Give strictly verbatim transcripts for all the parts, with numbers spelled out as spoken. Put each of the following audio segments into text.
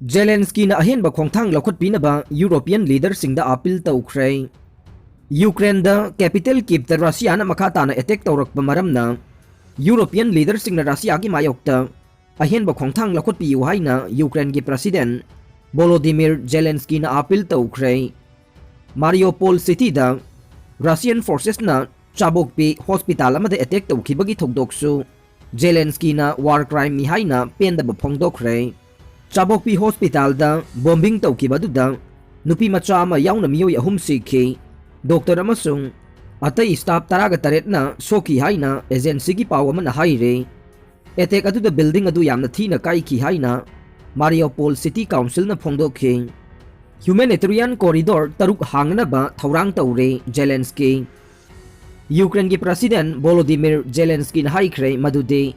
ꯖꯦꯂꯦꯟꯁꯀꯤꯅ ꯑꯍꯦꯟꯕ ꯈꯣꯡꯊꯥꯡ ꯂꯧꯈꯠꯄꯤꯅꯕ European ꯂꯤꯗꯔꯁꯤꯡꯗ appeal ꯇꯧꯈ꯭ꯔꯦ꯫ ꯌꯨꯀ꯭ꯔꯦꯟꯗ capital ꯀꯤꯞꯇ ꯔꯁꯤꯌꯥꯅ ꯃꯈꯥ ꯇꯥꯅ ꯑꯦꯇꯦꯛ ꯇꯧꯔꯛꯄ ꯃꯔꯝꯅ ꯌꯨꯔꯣꯄꯤꯌꯟ ꯂꯤꯗꯔꯁꯤꯡꯅ ꯔꯁꯤꯌꯥꯒꯤ ꯃꯥꯌꯣꯛꯇ ꯑꯍꯦꯟꯕ ꯈꯣꯡꯊꯥꯡ ꯂꯧꯈꯠꯄꯤꯌꯨ ꯍꯥꯏꯅ ꯌꯨꯀ꯭ꯔꯦꯟꯒꯤ ꯄ꯭ꯔꯁꯤꯗꯦꯟ ꯕꯣꯂꯣꯗꯤꯃꯤꯔ ꯖꯦꯂꯦꯟꯁꯀꯤꯅ ꯑꯥꯄꯤꯜ ꯇꯧꯈ꯭ꯔꯦ꯫ ꯃꯥꯔꯤꯌꯣꯄꯣꯜ ꯁꯤꯇꯤꯗ ꯔꯁꯤꯌꯟ ꯐꯣꯔꯁꯦꯁꯅ ꯆꯥꯕꯣꯛꯄꯤ ꯍꯣꯁꯄꯤꯇꯥꯜ ꯑꯃꯗ ꯑꯦꯇꯦꯛ ꯇꯧꯈꯤꯕꯒꯤ ꯊꯧꯗꯣꯛꯁꯨ ꯖꯦꯂꯦꯟꯁꯀꯤꯅ ꯋꯥꯔ ꯀ꯭ꯔꯥꯏꯝꯅꯤ ꯍꯥꯏꯅ ꯄꯦꯟꯗꯕ ꯐꯣꯡꯗꯣꯛꯈ꯭ꯔꯦ꯫ ꯆꯥꯕꯣꯛꯄꯤ ꯍꯣꯁꯄꯤꯇꯥꯜꯗ ꯕꯣꯝꯕꯤꯡ ꯇꯧꯈꯤꯕ ꯑꯗꯨꯗ ꯅꯨꯄꯤ ꯃꯆꯥ ꯑꯃ ꯌꯥꯎꯅ ꯃꯤꯑꯣꯏ ꯑꯍꯨꯝ ꯁꯤꯈꯤ꯫ ꯗꯣꯛꯇꯔ ꯑꯃꯁꯨꯡ ꯑꯇꯩ ꯁ꯭ꯇꯥꯐ ꯇꯔꯥꯒ ꯇꯔꯦꯠꯅ ꯁꯣꯛꯈꯤ ꯍꯥꯏꯅ ꯑꯦꯖꯦꯟꯁꯤꯒꯤ ꯄꯥꯎ ꯑꯃꯅ ꯍꯥꯏꯔꯤ꯫ ꯑꯦꯇꯦꯛ ꯑꯗꯨꯗ ꯕꯤꯜꯗꯤꯡ ꯑꯗꯨ ꯌꯥꯝꯅ ꯊꯤꯅ ꯀꯥꯏꯈꯤ ꯍꯥꯏꯅ ꯃꯥꯔꯤꯌꯣꯄꯣꯜ ꯁꯤꯇꯤ ꯀꯥꯎꯟꯁꯤꯜꯅ ꯐꯣꯡꯗꯣꯛꯈꯤ꯫ ꯍ꯭ꯌꯨꯃꯦꯅꯤꯇꯔꯤꯌꯥꯟ ꯀꯣꯔꯤꯗꯣꯔ ꯇꯔꯨꯛ ꯍꯥꯡꯅꯅꯕ ꯊꯧꯔꯥꯡ ꯇꯧꯔꯦ ꯖꯦꯂꯦꯟꯁꯀꯤ꯫ ꯌꯨꯀ꯭ꯔꯦꯟꯒꯤ ꯄ꯭ꯔꯁꯤꯗꯦꯟ ꯕꯣꯂꯣꯗꯤꯃꯤꯔ ꯖꯦꯂꯦꯟꯁꯀꯤꯅ ꯍꯥꯏꯈ꯭ꯔꯦ ꯃꯗꯨꯗꯤ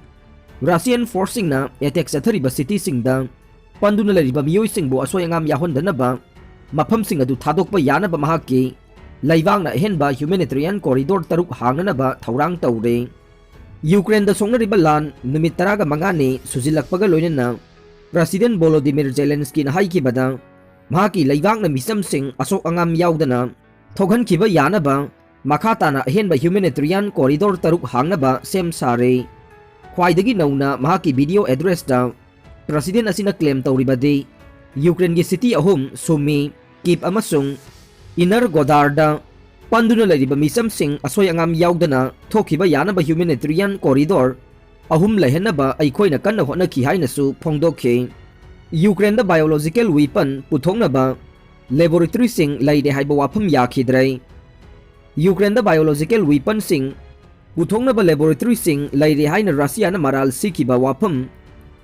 ꯔꯁꯤꯌꯟ ꯐꯣꯔꯁꯁꯤꯡꯅ ꯑꯦꯇꯦꯛ ꯆꯠꯊꯔꯤꯕ ꯁꯤꯇꯤꯁꯤꯡꯗ ꯄꯟꯗꯨꯅ ꯂꯩꯔꯤꯕ ꯃꯤꯑꯣꯏꯁꯤꯡꯕꯨ ꯑꯁꯣꯏ ꯑꯉꯥꯝ ꯌꯥꯎꯍꯟꯗꯅꯕ ꯃꯐꯝꯁꯤꯡ ꯑꯗꯨ ꯊꯥꯗꯣꯛꯄ ꯌꯥꯅꯕ ꯃꯍꯥꯛꯀꯤ ꯂꯩꯕꯥꯛꯅ ꯑꯍꯦꯟꯕ ꯍ꯭ꯌꯨꯃꯦꯅꯤꯇꯔꯤꯌꯥꯟ ꯀꯣꯔꯤꯗꯣꯔ ꯇꯔꯨꯛ ꯍꯥꯡꯅꯅꯕ ꯊꯧꯔꯥꯡ ꯇꯧꯔꯦ꯫ ꯌꯨꯀ꯭ꯔꯦꯟꯗ ꯁꯣꯛꯅꯔꯤꯕ ꯂꯥꯟ ꯅꯨꯃꯤꯠ ꯇꯔꯥꯒ ꯃꯉꯥꯅꯤ ꯁꯨꯖꯤꯜꯂꯛꯄꯒ ꯂꯣꯏꯅꯅ ꯄ꯭ꯔꯁꯤꯗꯦꯟ ꯕꯣꯂꯣꯗꯤꯃꯤꯔ ꯖꯦꯂꯦꯟꯁꯀꯤꯅ ꯍꯥꯏꯈꯤꯕꯗ ꯃꯍꯥꯛꯀꯤ ꯂꯩꯕꯥꯛꯅ ꯃꯤꯆꯝꯁꯤꯡ ꯑꯁꯣꯛ ꯑꯉꯥꯝ ꯌꯥꯎꯗꯅ ꯊꯣꯛꯍꯟꯈꯤꯕ ꯌꯥꯅꯕ ꯃꯈꯥ ꯇꯥꯅ ꯑꯍꯦꯟꯕ ꯍ꯭ꯌꯨꯃꯦꯅꯤꯇꯔꯤꯌꯥꯟ ꯀꯣꯔꯤꯗꯣꯔ ꯇꯔꯨꯛ ꯍꯥꯡꯅꯕ ꯁꯦꯝ ꯁꯥꯔꯦ꯫ ꯈ꯭ꯋꯥꯏꯗꯒꯤ ꯅꯧꯅ ꯃꯍꯥꯛꯀꯤ ꯚꯤꯗꯤꯑꯣ ꯑꯦꯗ꯭ꯔꯦꯁꯇ ꯄ꯭ꯔꯁꯤꯗꯦꯟ ꯑꯁꯤꯅ ꯀ꯭ꯂꯦꯝ ꯇꯧꯔꯤꯕꯗꯤ ꯌꯨꯀ꯭ꯔꯦꯟꯒꯤ ꯁꯤꯇꯤ ꯑꯍꯨꯝ, ꯁꯨꯃꯤ, ꯀꯤꯞ ꯑꯃꯁꯨꯡ ꯏꯅꯔ ꯒꯣꯗꯥꯔꯗ ꯄꯟꯗꯨꯅ ꯂꯩꯔꯤꯕ ꯃꯤꯆꯝꯁꯤꯡ ꯑꯁꯣꯏ ꯑꯉꯥꯝ ꯌꯥꯎꯗꯅ ꯊꯣꯛꯈꯤꯕ ꯌꯥꯅꯕ ꯍ꯭ꯌꯨꯃꯦꯅꯤꯇꯔꯤꯌꯥꯟ ꯀꯣꯔꯤꯗꯣꯔ ꯑꯍꯨꯝ ꯂꯩꯍꯟꯅꯕ ꯑꯩꯈꯣꯏꯅ ꯀꯟꯅ ꯍꯣꯠꯅꯈꯤ ꯍꯥꯏꯅꯁꯨ ꯐꯣꯡꯗꯣꯛꯈꯤ꯫ ꯌꯨꯀ꯭ꯔꯦꯟꯗ ꯕꯥꯏꯑꯣꯂꯣꯖꯤꯀꯦꯜ ꯋꯤꯄꯟ ꯄꯨꯊꯣꯛꯅꯕ ꯂꯦꯕꯣꯔꯦꯇꯔꯤꯁꯤꯡ ꯂꯩꯔꯦ ꯍꯥꯏꯕ ꯋꯥꯐꯝ ꯌꯥꯈꯤꯗ꯭ꯔꯦ꯫ ꯌꯨꯀ꯭ꯔꯦꯟꯗ ꯕꯥꯏꯑꯣꯂꯣꯖꯤꯀꯦꯜ ꯋꯤꯄꯟꯁꯤꯡ ꯄꯨꯊꯣꯛꯅꯕ ꯂꯦꯕꯣꯔꯦꯇꯔꯤꯁꯤꯡ ꯂꯩꯔꯦ ꯍꯥꯏꯅ ꯔꯁꯤꯌꯥꯅ ꯃꯔꯥꯜ ꯁꯤꯈꯤꯕ ꯋꯥꯐꯝ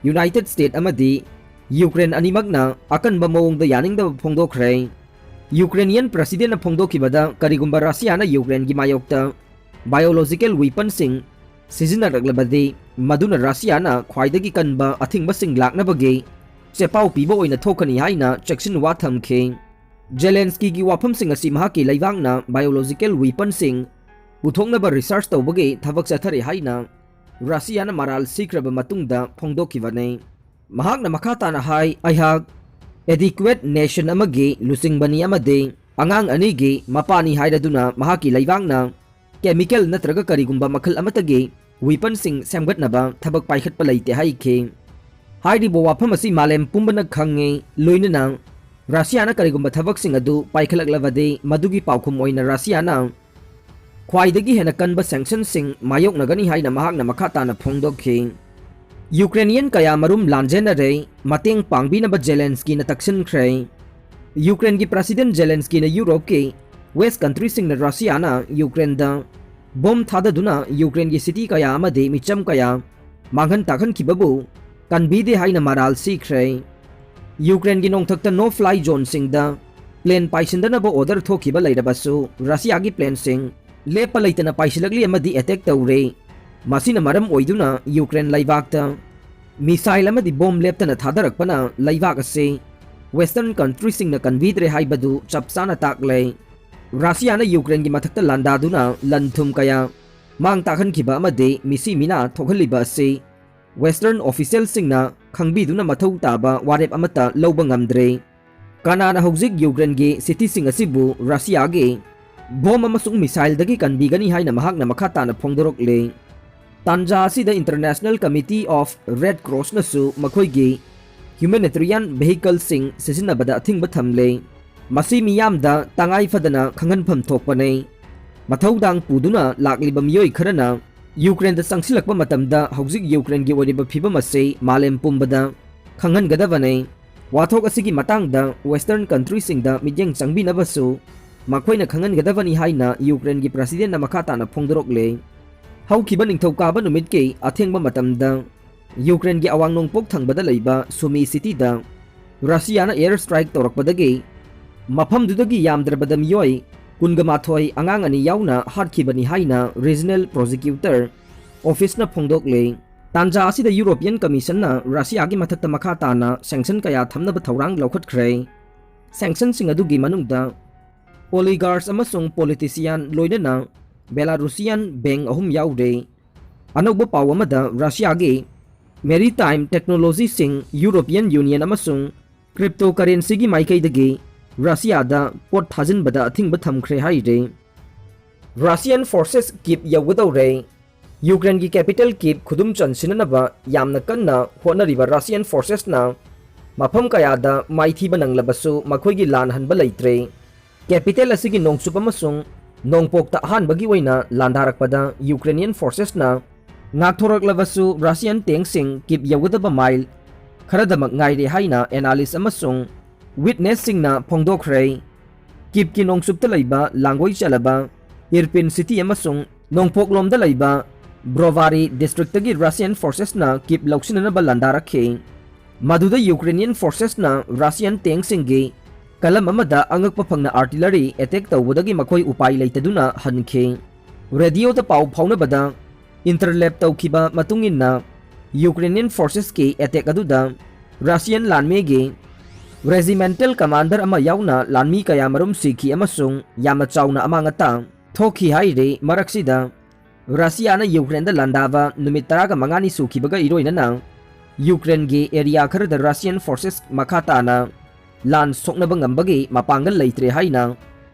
ꯌꯨꯅꯥꯏꯇꯦꯗ ꯁ꯭ꯇꯦꯠ ꯑꯃꯗꯤ ꯌꯨꯀ꯭ꯔꯦꯟ ꯑꯅꯤꯃꯛꯅ ꯑꯀꯟꯕ ꯃꯑꯣꯡꯗ ꯌꯥꯅꯤꯡꯗꯕ ꯐꯣꯡꯗꯣꯛꯈ꯭ꯔꯦ꯫ ꯌꯨꯀ꯭ꯔꯦꯅꯤꯌꯟ ꯄ꯭ꯔꯁꯤꯗꯦꯟꯅ ꯐꯣꯡꯗꯣꯛꯈꯤꯕꯗ ꯀꯔꯤꯒꯨꯝꯕ ꯔꯁꯤꯌꯥꯅ ꯌꯨꯀ꯭ꯔꯦꯟꯒꯤ ꯃꯥꯌꯣꯛꯇ ꯕꯥꯏꯑꯣꯂꯣꯖꯤꯀꯦꯜ ꯋꯤꯄꯟꯁꯤꯡ ꯁꯤꯖꯤꯟꯅꯔꯛꯂꯕꯗꯤ ꯃꯗꯨꯅ ꯔꯁꯤꯌꯥꯅ ꯈ꯭ꯋꯥꯏꯗꯒꯤ ꯀꯟꯕ ꯑꯊꯤꯡꯕꯁꯤꯡ ꯂꯥꯛꯅꯕꯒꯤ ꯆꯦꯄꯥꯎ ꯄꯤꯕ ꯑꯣꯏꯅ ꯊꯣꯛꯀꯅꯤ ꯍꯥꯏꯅ ꯆꯦꯛꯁꯤꯟꯋꯥ ꯊꯝꯈꯤ꯫ ꯖꯦꯂꯦꯟꯁꯀꯤꯒꯤ ꯋꯥꯐꯝꯁꯤꯡ ꯑꯁꯤ ꯃꯍꯥꯛꯀꯤ ꯂꯩꯕꯥꯛꯅ ꯕꯥꯏꯑꯣꯂꯣꯖꯤꯀꯦꯜ ꯋꯤꯄꯟꯁꯤꯡ ꯄꯨꯊꯣꯛꯅꯕ ꯔꯤꯁꯔꯆ ꯇꯧꯕꯒꯤ ꯊꯕꯛ ꯆꯠꯊꯔꯤ ꯍꯥꯏꯅ ꯔꯁꯤꯌꯥꯅ ꯃꯔꯥꯜ ꯁꯤꯈ꯭ꯔꯕ ꯃꯇꯨꯡꯗ ꯐꯣꯡꯗꯣꯛꯈꯤꯕꯅꯤ꯫ ꯃꯍꯥꯛꯅ ꯃꯈꯥ ꯇꯥꯅ ꯍꯥꯏ, "ꯑꯩꯍꯥꯛ adequate nation ꯑꯃꯒꯤ ꯂꯨꯆꯤꯡꯕꯅꯤ ꯑꯃꯗꯤ ꯑꯉꯥꯡ ꯑꯅꯤꯒꯤ ꯃꯄꯥꯅꯤ ꯍꯥꯏꯔꯗꯨꯅ ꯃꯍꯥꯛꯀꯤ ꯂꯩꯕꯥꯛꯅ chemical ꯅꯠꯇ꯭ꯔꯒ ꯀꯔꯤꯒꯨꯝꯕ ꯃꯈꯜ ꯑꯃꯠꯇꯒꯤ weaponꯁꯤꯡ ꯁꯦꯝꯒꯠꯅꯕ ꯊꯕꯛ ꯄꯥꯏꯈꯠꯄ ꯂꯩꯇꯦ" ꯍꯥꯏꯈꯤ꯫ ꯍꯥꯏꯔꯤꯕ ꯋꯥꯐꯝ ꯑꯁꯤ ꯃꯥꯂꯦꯝ ꯄꯨꯝꯕꯅ ꯈꯪꯉꯤ, ꯂꯣꯏꯅꯅ ꯔꯁꯤꯌꯥꯅ ꯀꯔꯤꯒꯨꯝꯕ ꯊꯕꯛꯁꯤꯡ ꯑꯗꯨ ꯄꯥꯏꯈꯠꯂꯛꯂꯕꯗꯤ ꯃꯗꯨꯒꯤ ꯄꯥꯎꯈꯨꯝ ꯑꯣꯏꯅ ꯔꯁꯤꯌꯥꯅ ꯈ꯭ꯋꯥꯏꯗꯒꯤ ꯍꯦꯟꯅ ꯀꯟꯕ sanctionꯁꯤꯡ ꯃꯥꯌꯣꯛꯅꯒꯅꯤ ꯍꯥꯏꯅ ꯃꯍꯥꯛꯅ ꯃꯈꯥ ꯇꯥꯅ ꯐꯣꯡꯗꯣꯛꯈꯤ꯫ Ukrainian ꯀꯌꯥ ꯃꯔꯨꯝ ꯂꯥꯟꯖꯦꯟꯅꯔꯦ, ꯃꯇꯦꯡ ꯄꯥꯡꯕꯤꯅꯕ ꯖꯦꯂꯦꯟꯁꯀꯤꯅ ꯇꯛꯁꯤꯟꯈ꯭ꯔꯦ꯫ Ukraineꯒꯤ President ꯖꯦꯂꯦꯟꯁꯀꯤꯅ ꯌꯨꯔꯣꯞꯀꯤ West countryꯁꯤꯡꯅ ꯔꯁꯤꯌꯥꯅ Ukraineꯗ bomb ꯊꯥꯗꯗꯨꯅ Ukraineꯒꯤ city ꯀꯌꯥ ꯑꯃꯗꯤ ꯃꯤꯆꯝ ꯀꯌꯥ ꯃꯥꯡꯍꯟ ꯇꯥꯛꯍꯟꯈꯤꯕꯕꯨ ꯀꯟꯕꯤꯗꯦ ꯍꯥꯏꯅ ꯃꯔꯥꯜ ꯁꯤꯈ꯭ꯔꯦ꯫ Ukraineꯒꯤ ꯅꯣꯡꯊꯛꯇ no fly zoneꯁꯤꯡꯗ plane ꯄꯥꯏꯁꯤꯟꯗꯅꯕ order ꯊꯣꯛꯈꯤꯕ ꯂꯩꯔꯕꯁꯨ ꯔꯁꯤꯌꯥꯒꯤ planeꯁꯤꯡ ꯂꯦꯞꯄ ꯂꯩꯇꯅ ꯄꯥꯏꯁꯤꯜꯂꯛꯂꯤ ꯑꯃꯗꯤ attack ꯇꯧꯔꯦ꯫ ꯃꯁꯤꯅ ꯃꯔꯝ ꯑꯣꯏꯗꯨꯅ Ukraine ꯂꯩꯕꯥꯛꯇ missile ꯑꯃꯗꯤ bomb ꯂꯦꯞꯇꯅ ꯊꯥꯗꯔꯛꯄꯅ ꯂꯩꯕꯥꯛ ꯑꯁꯤ Western countryꯁꯤꯡꯅ ꯀꯟꯕꯤꯗ꯭ꯔꯦ ꯍꯥꯏꯕꯗꯨ ꯆꯞ ꯆꯥꯅ ꯇꯥꯛꯂꯦ꯫ ꯔꯁꯤꯌꯥꯅ Ukraineꯒꯤ ꯃꯊꯛꯇ ꯂꯥꯟꯗꯥꯗꯨꯅ ꯂꯟ ꯊꯨꯝ ꯀꯌꯥ ꯃꯥꯡ ꯇꯥꯛꯍꯟꯈꯤꯕ ꯑꯃꯗꯤ ꯃꯤꯁꯤ ꯃꯤꯅꯥ ꯊꯣꯛꯍꯜꯂꯤꯕ ꯑꯁꯤ Western officialꯁꯤꯡꯅ ꯈꯪꯕꯤꯗꯨꯅ ꯃꯊꯧ ꯇꯥꯕ ꯋꯥꯔꯦꯞ ꯑꯃꯠꯇ ꯂꯧꯕ ꯉꯝꯗ꯭ꯔꯦ꯫ ꯀꯅꯥꯅ ꯍꯧꯖꯤꯛ Ukraineꯒꯤ cityꯁꯤꯡ ꯑꯁꯤꯕꯨ ꯔꯁꯤꯌꯥꯒꯤ bomb ꯑꯃꯁꯨꯡ missileꯗꯒꯤ ꯀꯟꯕꯤꯒꯅꯤ ꯍꯥꯏꯅ ꯃꯍꯥꯛꯅ ꯃꯈꯥ ꯇꯥꯅ ꯐꯣꯡꯗꯣꯔꯛꯂꯤ꯫ ꯇꯥꯟꯖꯥ ꯑꯁꯤꯗ International Committee of Red Crossꯅꯁꯨ ꯃꯈꯣꯏꯒꯤ humanitarian vehicleꯁꯤꯡ ꯁꯤꯖꯤꯟꯅꯕꯗ ꯑꯊꯤꯡꯕ ꯊꯝꯂꯦ꯫ ꯃꯁꯤ ꯃꯤꯌꯥꯝꯗ ꯇꯉꯥꯏ ꯐꯗꯅ ꯈꯪꯍꯟꯐꯝ ꯊꯣꯛꯄꯅꯤ꯫ ꯃꯊꯧꯗꯥꯡ ꯄꯨꯗꯨꯅ ꯂꯥꯛꯂꯤꯕ ꯃꯤꯑꯣꯏ ꯈꯔꯅ Ukraineꯗ ꯆꯪꯁꯤꯜꯂꯛꯄ ꯃꯇꯝꯗ ꯍꯧꯖꯤꯛ Ukraineꯒꯤ ꯑꯣꯏꯔꯤꯕ ꯐꯤꯕꯝ ꯑꯁꯤ ꯃꯥꯂꯦꯝ ꯄꯨꯝꯕꯗ ꯈꯪꯍꯟꯒꯗꯕꯅꯤ꯫ ꯋꯥꯊꯣꯛ ꯑꯁꯤꯒꯤ ꯃꯇꯥꯡꯗ Western countryꯁꯤꯡꯗ ꯃꯤꯠꯌꯦꯡ ꯆꯪꯕꯤꯅꯕꯁꯨ ꯃꯈꯣꯏꯅ ꯈꯪꯍꯟꯒꯗꯕꯅꯤ ꯍꯥꯏꯅ Ukraineꯒꯤ Presidentꯅ ꯃꯈꯥ ꯇꯥꯅ ꯐꯣꯡꯗꯣꯔꯛꯂꯦ꯫ ꯍꯧꯈꯤꯕ ꯅꯤꯡꯊꯧꯀꯥꯕ ꯅꯨꯃꯤꯠꯀꯤ ꯑꯊꯦꯡꯕ ꯃꯇꯝꯗ Ukraineꯒꯤ ꯑꯋꯥꯡ ꯅꯣꯡꯄꯣꯛ ꯊꯪꯕꯗ ꯂꯩꯕ Sumy cityꯗ ꯔꯁꯤꯌꯥꯅ air strike ꯇꯧꯔꯛꯄꯗꯒꯤ ꯃꯐꯝꯗꯨꯗꯒꯤ ꯌꯥꯝꯗ꯭ꯔꯕꯗ ꯃꯤꯑꯣꯏ ꯀꯨꯟꯒ ꯃꯥꯊꯣꯏ, ꯑꯉꯥꯡ ꯑꯅꯤ ꯌꯥꯎꯅ ꯍꯥꯠꯈꯤꯕꯅꯤ ꯍꯥꯏꯅ Regional Prosecutor Officeꯅ ꯐꯣꯡꯗꯣꯛꯂꯤ꯫ ꯇꯥꯟꯖꯥ ꯑꯁꯤꯗ European Commissionꯅ ꯔꯁꯤꯌꯥꯒꯤ ꯃꯊꯛꯇ ꯃꯈꯥ ꯇꯥꯅ sanction ꯀꯌꯥ ꯊꯝꯅꯕ ꯊꯧꯔꯥꯡ ꯂꯧꯈꯠꯈ꯭ꯔꯦ꯫ Sanctionꯁꯤꯡ ꯑꯗꯨꯒꯤ ꯃꯅꯨꯡꯗ oligarchs ꯑꯃꯁꯨꯡ politician ꯂꯣꯏꯅꯅ Belarusian bank ꯑꯍꯨꯝ ꯌꯥꯎꯔꯦ꯫ ꯑꯅꯧꯕ ꯄꯥꯎ ꯑꯃꯗ ꯔꯁꯤꯌꯥꯒꯤ Maritime technologyꯁꯤꯡ European Union ꯑꯃꯁꯨꯡ cryptocurrencyꯒꯤ ꯃꯥꯏꯀꯩꯗꯒꯤ ꯔꯁꯤꯌꯥꯗ ꯄꯣꯠ ꯊꯥꯖꯤꯟꯕꯗ ꯑꯊꯤꯡꯕ ꯊꯝꯈ꯭ꯔꯦ ꯍꯥꯏꯔꯦ꯫ Russian forces ꯀꯤꯞ ꯌꯧꯒꯗꯧꯔꯦ꯫ ꯌꯨꯀ꯭ꯔꯦꯟꯒꯤ capital ꯀꯤꯞ ꯈꯨꯗꯨꯝ ꯆꯟꯁꯤꯟꯅꯅꯕ ꯌꯥꯝꯅ ꯀꯟꯅ ꯍꯣꯠꯅꯔꯤꯕ Russian forcesꯅ ꯃꯐꯝ ꯀꯌꯥꯗ ꯃꯥꯏꯊꯤꯕ ꯅꯪꯂꯕꯁꯨ ꯃꯈꯣꯏꯒꯤ ꯂꯥꯟ ꯍꯟꯕ ꯂꯩꯇ꯭ꯔꯦ꯫ Capital ꯑꯁꯤꯒꯤ ꯅꯣꯡꯆꯨꯞ ꯑꯃꯁꯨꯡ ꯅꯣꯡꯄꯣꯛꯇ ꯑꯍꯥꯟꯕꯒꯤ ꯑꯣꯏꯅ ꯂꯥꯟꯗꯥꯔꯛꯄꯗ Ukrainian forcesꯅ ꯉꯥꯛꯊꯣꯔꯛꯂꯕꯁꯨ Russian tankꯁꯤꯡ ꯀꯤꯞ ꯌꯧꯒꯗꯕ ꯃꯥꯏꯜ ꯈꯔꯗꯃꯛ ꯉꯥꯏꯔꯦ ꯍꯥꯏꯅ analyst ꯑꯃꯁꯨꯡ witnessꯁꯤꯡꯅ ꯐꯣꯡꯗꯣꯛꯈ꯭ꯔꯦ꯫ ꯀꯤꯞꯀꯤ ꯅꯣꯡꯆꯨꯞꯇ ꯂꯩꯕ ꯂꯥꯡꯒꯣꯏ ꯆꯦꯜꯂꯕ Irpin city ꯑꯃꯁꯨꯡ ꯅꯣꯡꯄꯣꯛꯂꯣꯝꯗ ꯂꯩꯕ Brovary districtꯇꯒꯤ Russian forcesꯅ ꯀꯤꯞ ꯂꯧꯁꯤꯟꯅꯅꯕ ꯂꯥꯟꯗꯥꯔꯛꯈꯤ꯫ ꯃꯗꯨꯗ Ukrainian forcesꯅ Russian tankꯁꯤꯡꯒꯤ ꯀꯂꯝ ꯑꯃꯗ ꯑꯉꯛꯄ ꯐꯪꯅ artillery attack ꯇꯧꯕꯗꯒꯤ ꯃꯈꯣꯏ ꯎꯄꯥꯏ ꯂꯩꯇꯗꯨꯅ ꯍꯟꯈꯤ꯫ Radioꯗ ꯄꯥꯎ ꯐꯥꯎꯅꯕꯗ intercept ꯇꯧꯈꯤꯕ ꯃꯇꯨꯡ ꯏꯟꯅ Ukrainian forcesꯀꯤ attack ꯑꯗꯨꯗ Russian ꯂꯥꯟꯃꯤꯒꯤ regimental commander ꯑꯃ ꯌꯥꯎꯅ ꯂꯥꯟꯃꯤ ꯀꯌꯥ ꯃꯔꯨꯝ ꯁꯤꯈꯤ ꯑꯃꯁꯨꯡ ꯌꯥꯝꯅ ꯆꯥꯎꯅ ꯑꯃꯥꯡ ꯑꯇꯥ ꯊꯣꯛꯈꯤ ꯍꯥꯏꯔꯤ꯫ ꯃꯔꯛꯁꯤꯗ ꯔꯁꯤꯌꯥꯅ ꯌꯨꯀ꯭ꯔꯦꯟꯗ ꯂꯥꯟꯗꯥꯕ ꯅꯨꯃꯤꯠ ꯇꯔꯥꯒ ꯃꯉꯥꯅꯤ ꯁꯨꯈꯤꯕꯒ ꯏꯔꯣꯏꯅꯅ ꯌꯨꯀ꯭ꯔꯦꯟꯒꯤ area ꯈꯔꯗ Russian forces ꯃꯈꯥ ꯇꯥꯅ ꯂꯥꯟ ꯁꯣꯛꯅꯕ ꯉꯝꯕꯒꯤ ꯃꯄꯥꯡꯒꯜ ꯂꯩꯇ꯭ꯔꯦ ꯍꯥꯏꯅ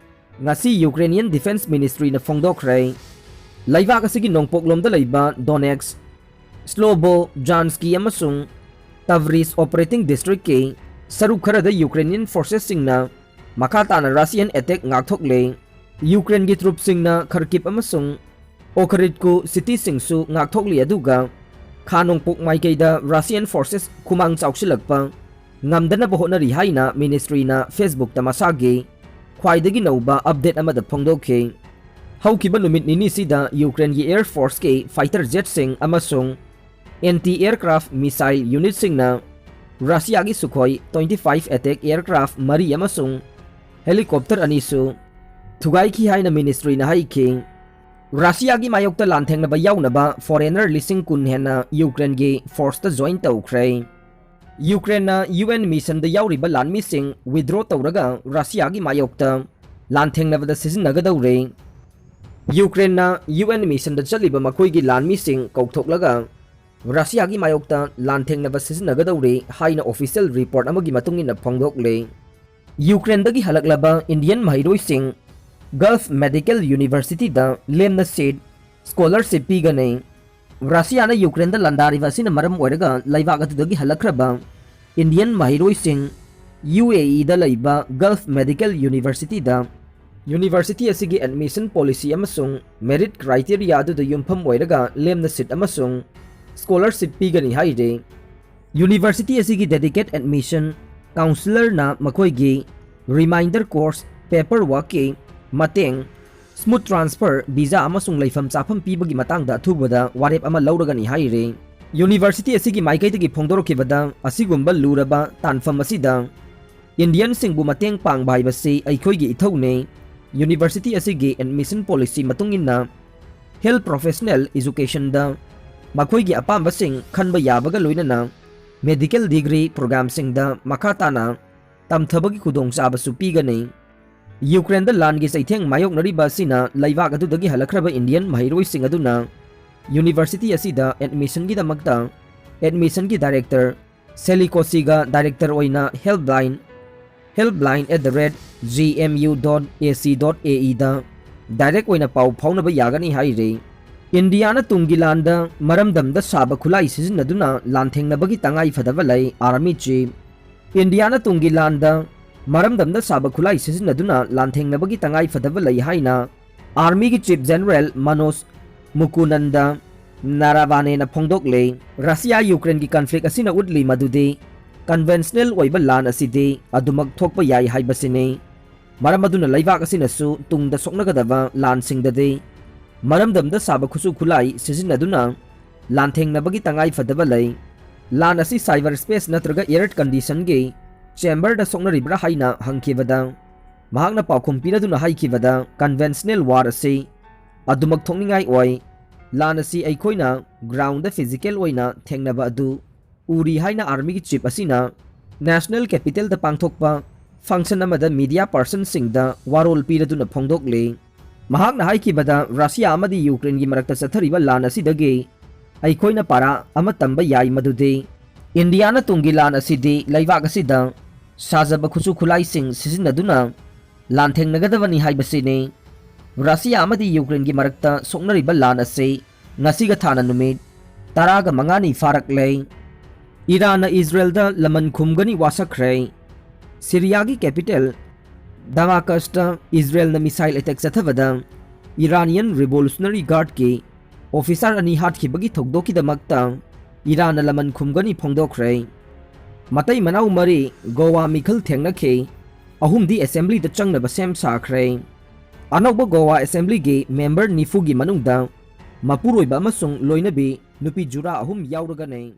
ꯉꯁꯤ Ukrainian Defense Ministryꯅ ꯐꯣꯡꯗꯣꯛꯈ꯭ꯔꯦ꯫ ꯂꯩꯕꯥꯛ ꯑꯁꯤꯒꯤ ꯅꯣꯡꯄꯣꯛꯂꯣꯝꯗ ꯂꯩꯕ Donetsk, Slobojanski ꯑꯃꯁꯨꯡ Tavris operating districtꯀꯤ ꯁꯔꯨꯛ ꯈꯔꯗ Ukrainian forcesꯁꯤꯡꯅ ꯃꯈꯥ ꯇꯥꯅ Russian attack ꯉꯥꯛꯊꯣꯛꯂꯦ꯫ ꯌꯨꯀ꯭ꯔꯦꯟꯒꯤ troops ꯁꯤꯡꯅ Kharkiv ꯑꯃꯁꯨꯡ Okhrydko cityꯁꯤꯡꯁꯨ ꯉꯥꯛꯊꯣꯛꯂꯤ, ꯑꯗꯨꯒ ꯈꯥ ꯅꯣꯡꯄꯣꯛ ꯃꯥꯏꯀꯩꯗ Russian forces ꯈꯨꯃꯥꯡ ꯆꯥꯎꯁꯤꯜꯂꯛꯄ ꯉꯝꯗꯅꯕ ꯍꯣꯠꯅꯔꯤ ꯍꯥꯏꯅ ministryꯅ Facebookꯇ ꯃꯁꯥꯒꯤ ꯈ꯭ꯋꯥꯏꯗꯒꯤ ꯅꯧꯕ update ꯑꯃꯗ ꯐꯣꯡꯗꯣꯛꯈꯤ꯫ ꯍꯧꯈꯤꯕ ꯅꯨꯃꯤꯠ ꯅꯤꯅꯤꯁꯤꯗ ꯌꯨꯀ꯭ꯔꯦꯟꯒꯤ air forceꯀꯤ fighter jetꯁꯤꯡ ꯑꯃꯁꯨꯡ anti-aircraft missile unitꯁꯤꯡꯅ ꯔꯁꯤꯌꯥꯒꯤ Sukhoi twenty five attack aircraft ꯃꯔꯤ ꯑꯃꯁꯨꯡ helicopter ꯑꯅꯤꯁꯨ ꯊꯨꯒꯥꯏꯈꯤ ꯍꯥꯏꯅ ministryꯅ ꯍꯥꯏꯈꯤ꯫ ꯔꯁꯤꯌꯥꯒꯤ ꯃꯥꯌꯣꯛꯇ ꯂꯥꯟꯊꯦꯡꯅꯕ ꯌꯥꯎꯅꯕ foreigner ꯂꯤꯁꯤꯡ ꯀꯨꯟ ꯍꯦꯟꯅ ꯌꯨꯀ꯭ꯔꯦꯟꯒꯤ forceꯇ join ꯇꯧꯈ꯭ꯔꯦ꯫ ꯌꯨꯀ꯭ꯔꯦꯟꯅ UN missionꯗ ꯌꯥꯎꯔꯤꯕ ꯂꯥꯟꯃꯤꯁꯤꯡ withdraw ꯇꯧꯔꯒ ꯔꯁꯤꯌꯥꯒꯤ ꯃꯥꯌꯣꯛꯇ ꯂꯥꯟꯊꯦꯡꯅꯕꯗ ꯁꯤꯖꯤꯟꯅꯒꯗꯧꯔꯦ꯫ ꯌꯨꯀ꯭ꯔꯦꯟꯅ UN missionꯗ ꯆꯠꯂꯤꯕ ꯃꯈꯣꯏꯒꯤ ꯂꯥꯟꯃꯤꯁꯤꯡ ꯀꯧꯊꯣꯛꯂꯒ ꯔꯁꯤꯌꯥꯒꯤ ꯃꯥꯌꯣꯛꯇ ꯂꯥꯟꯊꯦꯡꯅꯕ ꯁꯤꯖꯤꯟꯅꯒꯗꯧꯔꯦ ꯍꯥꯏꯅ official report ꯑꯃꯒꯤ ꯃꯇꯨꯡ ꯏꯟꯅ ꯐꯣꯡꯗꯣꯛꯂꯦ꯫ ꯌꯨꯀ꯭ꯔꯦꯟꯗꯒꯤ ꯍꯜꯂꯛꯂꯕ Indian ꯃꯍꯩꯔꯣꯏꯁꯤꯡ Gulf Medical Universityꯗ ꯂꯦꯝꯅ seat, scholarship ꯄꯤꯒꯅꯤ꯫ ꯔꯁꯤꯌꯥꯅ ꯌꯨꯀ꯭ꯔꯦꯟꯗ ꯂꯥꯟꯗꯥꯔꯤꯕ ꯑꯁꯤꯅ ꯃꯔꯝ ꯑꯣꯏꯔꯒ ꯂꯩꯕꯥꯛ ꯑꯗꯨꯗꯒꯤ ꯍꯜꯂꯛꯈ꯭ꯔꯕ Indian ꯃꯍꯩꯔꯣꯏꯁꯤꯡ UAEꯗ ꯂꯩꯕ Gulf Medical Universityꯗ university ꯑꯁꯤꯒꯤ admission policy ꯑꯃꯁꯨꯡ merit criteria ꯑꯗꯨꯗ ꯌꯨꯝꯐꯝ ꯑꯣꯏꯔꯒ ꯂꯦꯝꯅ seat ꯑꯃꯁꯨꯡ scholarship ꯄꯤꯒꯅꯤ ꯍꯥꯏꯔꯤ꯫ University ꯑꯁꯤꯒꯤ dedicate admission counsellorꯅ ꯃꯈꯣꯏꯒꯤ reminder course, paperworkꯀꯤ ꯃꯇꯦꯡ, smooth transfer, visa ꯑꯃꯁꯨꯡ ꯂꯩꯐꯝ ꯆꯥꯐꯝ ꯄꯤꯕꯒꯤ ꯃꯇꯥꯡꯗ ꯑꯊꯨꯕꯗ ꯋꯥꯔꯦꯞ ꯑꯃ ꯂꯧꯔꯒꯅꯤ ꯍꯥꯏꯔꯤ꯫ University ꯑꯁꯤꯒꯤ ꯃꯥꯏꯀꯩꯗꯒꯤ ꯐꯣꯡꯗꯣꯔꯛꯈꯤꯕꯗ, ꯑꯁꯤꯒꯨꯝꯕ ꯂꯨꯔꯕ ꯇꯥꯟꯐꯝ ꯑꯁꯤꯗ Indianꯁꯤꯡꯕꯨ ꯃꯇꯦꯡ ꯄꯥꯡꯕ ꯍꯥꯏꯕꯁꯤ ꯑꯩꯈꯣꯏꯒꯤ ꯏꯊꯧꯅꯤ꯫ University ꯑꯁꯤꯒꯤ admission policy ꯃꯇꯨꯡ ꯏꯟꯅ health professional educationꯗ ꯃꯈꯣꯏꯒꯤ ꯑꯄꯥꯝꯕꯁꯤꯡ ꯈꯟꯕ ꯌꯥꯕꯒ ꯂꯣꯏꯅꯅ medical degree programꯁꯤꯡꯗ ꯃꯈꯥ ꯇꯥꯅ ꯇꯝꯊꯕꯒꯤ ꯈꯨꯗꯣꯡꯆꯥꯕꯁꯨ ꯄꯤꯒꯅꯤ꯫ ꯌꯨꯀ꯭ꯔꯦꯟꯗ ꯂꯥꯟꯒꯤ ꯆꯩꯊꯦꯡ ꯃꯥꯌꯣꯛꯅꯔꯤꯕ ꯑꯁꯤꯅ ꯂꯩꯕꯥꯛ ꯑꯗꯨꯗꯒꯤ ꯍꯜꯂꯛꯈ꯭ꯔꯕ Indian ꯃꯍꯩꯔꯣꯏꯁꯤꯡ ꯑꯗꯨꯅ university ꯑꯁꯤꯗ admissionꯒꯤꯗꯃꯛꯇ admissionꯒꯤ director ꯁꯦꯂꯤꯀꯣꯁꯤꯒ director ꯑꯣꯏꯅ helpline, helpline at the rate gmu dot ac dot aeꯗ direct ꯑꯣꯏꯅ ꯄꯥꯎ ꯐꯥꯎꯅꯕ ꯌꯥꯒꯅꯤ ꯍꯥꯏꯔꯤ꯫ ꯏꯟꯗꯤꯌꯥꯅ ꯇꯨꯡꯒꯤ ꯂꯥꯟꯗ ꯃꯔꯝꯗꯝꯗ ꯁꯥꯕ ꯈꯨꯠꯂꯥꯏ ꯁꯤꯖꯤꯟꯅꯗꯨꯅ ꯂꯥꯟꯊꯦꯡꯅꯕꯒꯤ ꯇꯉꯥꯏ ꯐꯗꯕ ꯂꯩ, Army Chief꯫ ꯏꯟꯗꯤꯌꯥꯅ ꯇꯨꯡꯒꯤ ꯂꯥꯟꯗ ꯃꯔꯝꯗꯝꯗ ꯁꯥꯕ ꯈꯨꯠꯂꯥꯏ ꯁꯤꯖꯤꯟꯅꯗꯨꯅ ꯂꯥꯟꯊꯦꯡꯅꯕꯒꯤ ꯇꯉꯥꯏ ꯐꯗꯕ ꯂꯩ ꯍꯥꯏꯅ Armyꯒꯤ Chief General ꯃꯅꯣꯖ ꯃꯨꯀꯨꯅꯟꯗ ꯅꯥꯔꯥꯕꯥꯅꯦꯅ ꯐꯣꯡꯗꯣꯛꯂꯦ꯫ ꯔꯁꯤꯌꯥ ꯌꯨꯀ꯭ꯔꯦꯟꯒꯤ conflict ꯑꯁꯤꯅ ꯎꯠꯂꯤ ꯃꯗꯨꯗꯤ conventional ꯑꯣꯏꯕ ꯂꯥꯟ ꯑꯁꯤꯗꯤ ꯑꯗꯨꯃꯛ ꯊꯣꯛꯄ ꯌꯥꯏ ꯍꯥꯏꯕꯁꯤꯅꯤ꯫ ꯃꯔꯝ ꯑꯗꯨꯅ ꯂꯩꯕꯥꯛ ꯑꯁꯤꯅꯁꯨ ꯇꯨꯡꯗ ꯁꯣꯛꯅꯒꯗꯕ ꯂꯥꯟꯁꯤꯡꯗꯗꯤ ꯃꯔꯝꯗꯝꯗ ꯁꯥꯕ ꯈꯨꯠꯁꯨ ꯈꯨꯠꯂꯥꯏ ꯁꯤꯖꯤꯟꯅꯗꯨꯅ ꯂꯥꯟꯊꯦꯡꯅꯕꯒꯤ ꯇꯉꯥꯏ ꯐꯗꯕ ꯂꯩ꯫ ꯂꯥꯟ ꯑꯁꯤ cyber space ꯅꯠꯇ꯭ꯔꯒ air conditionꯒꯤ chamberꯗ ꯁꯣꯛꯅꯔꯤꯕ꯭ꯔꯥ ꯍꯥꯏꯅ ꯍꯪꯈꯤꯕꯗ, ꯃꯍꯥꯛꯅ ꯄꯥꯎꯈꯨꯝ ꯄꯤꯅꯗꯨꯅ ꯍꯥꯏꯈꯤꯕꯗ, conventional war ꯑꯁꯤ ꯑꯗꯨꯃꯛ ꯊꯣꯛꯅꯤꯡꯉꯥꯏ ꯑꯣꯏ꯫ ꯂꯥꯟ ꯑꯁꯤ ꯑꯩꯈꯣꯏꯅ groundꯗ physical ꯑꯣꯏꯅ ꯊꯦꯡꯅꯕ ꯑꯗꯨ ꯎꯔꯤ ꯍꯥꯏꯅ Armyꯒꯤ Chief ꯑꯁꯤꯅ National Capitalꯗ ꯄꯥꯡꯊꯣꯛꯄ function ꯑꯃꯗ media personꯁꯤꯡꯗ ꯋꯥꯔꯣꯜ ꯄꯤꯔꯗꯨꯅ ꯐꯣꯡꯗꯣꯛꯂꯤ꯫ ꯃꯍꯥꯛꯅ ꯍꯥꯏꯈꯤꯕꯗ, ꯔꯁꯤꯌꯥ ꯑꯃꯗꯤ ꯌꯨꯀ꯭ꯔꯦꯟꯒꯤ ꯃꯔꯛꯇ ꯆꯠꯊꯔꯤꯕ ꯂꯥꯟ ꯑꯁꯤꯗꯒꯤ ꯑꯩꯈꯣꯏꯅ ꯄꯥꯔꯥ ꯑꯃ ꯇꯝꯕ ꯌꯥꯏ, ꯃꯗꯨꯗꯤ ꯏꯟꯗꯤꯌꯥꯅ ꯇꯨꯡꯒꯤ ꯂꯥꯟ ꯑꯁꯤꯗꯤ ꯂꯩꯕꯥꯛ ꯑꯁꯤꯗ ꯁꯥꯖꯕ ꯈꯨꯠꯁꯨ ꯈꯨꯠꯂꯥꯏꯁꯤꯡ ꯁꯤꯖꯤꯟꯅꯗꯨꯅ ꯂꯥꯟꯊꯦꯡꯅꯒꯗꯕꯅꯤ ꯍꯥꯏꯕꯁꯤꯅꯤ꯫ ꯔꯁꯤꯌꯥ ꯑꯃꯗꯤ ꯌꯨꯀ꯭ꯔꯦꯟꯒꯤ ꯃꯔꯛꯇ ꯁꯣꯛꯅꯔꯤꯕ ꯂꯥꯟ ꯑꯁꯤ ꯉꯁꯤꯒ ꯊꯥꯅ ꯅꯨꯃꯤꯠ ꯇꯔꯥꯒ ꯃꯉꯥꯅꯤ ꯐꯥꯔꯛꯂꯦ꯫ ꯏꯔꯥꯟꯅ ꯏꯖꯔꯦꯜꯗ ꯂꯃꯟ ꯈꯨꯝꯒꯅꯤ ꯋꯥꯁꯛꯈ꯭ꯔꯦ꯫ ꯁꯤꯔꯤꯌꯥꯒꯤ ꯀꯦꯄꯤꯇꯦꯜ ꯗꯃꯥꯀꯁꯇ ꯏꯖꯔꯦꯜꯅ ꯃꯤꯁꯥꯏꯜ ꯑꯦꯇꯦꯛ ꯆꯠꯊꯕꯗ ꯏꯔꯥꯅꯤꯌꯟ ꯔꯤꯚꯣꯂꯨꯁꯅꯔꯤ ꯒꯥꯔꯗꯀꯤ ꯑꯣꯐꯤꯁꯥꯔ ꯑꯅꯤ ꯍꯥꯠꯈꯤꯕꯒꯤ ꯊꯧꯗꯣꯛꯀꯤꯗꯃꯛꯇ ꯏꯔꯥꯟꯅ ꯂꯃꯟ ꯈꯨꯝꯒꯅꯤ ꯐꯣꯡꯗꯣꯛꯈ꯭ꯔꯦ꯫ ꯃꯇꯩ ꯃꯅꯥꯎ ꯃꯔꯤ ꯒꯣꯋꯥ ꯃꯤꯈꯜ ꯊꯦꯡꯅꯈꯤ, ꯑꯍꯨꯝꯗꯤ ꯑꯦꯁꯦꯝꯕ꯭ꯂꯤꯗ ꯆꯪꯅꯕ ꯁꯦꯝ ꯁꯥꯈ꯭ꯔꯦ꯫ ꯑꯅꯧꯕ ꯒꯣꯋꯥ ꯑꯦꯁꯦꯝꯕ꯭ꯂꯤꯒꯤ ꯃꯦꯝꯕꯔ ꯅꯤꯐꯨꯒꯤ ꯃꯅꯨꯡꯗ ꯃꯄꯨꯔꯣꯏꯕ ꯑꯃꯁꯨꯡ ꯂꯣꯏꯅꯕꯤ ꯅꯨꯄꯤ ꯖꯨꯔꯥ ꯑꯍꯨꯝ ꯌꯥꯎꯔꯒꯅꯤ꯫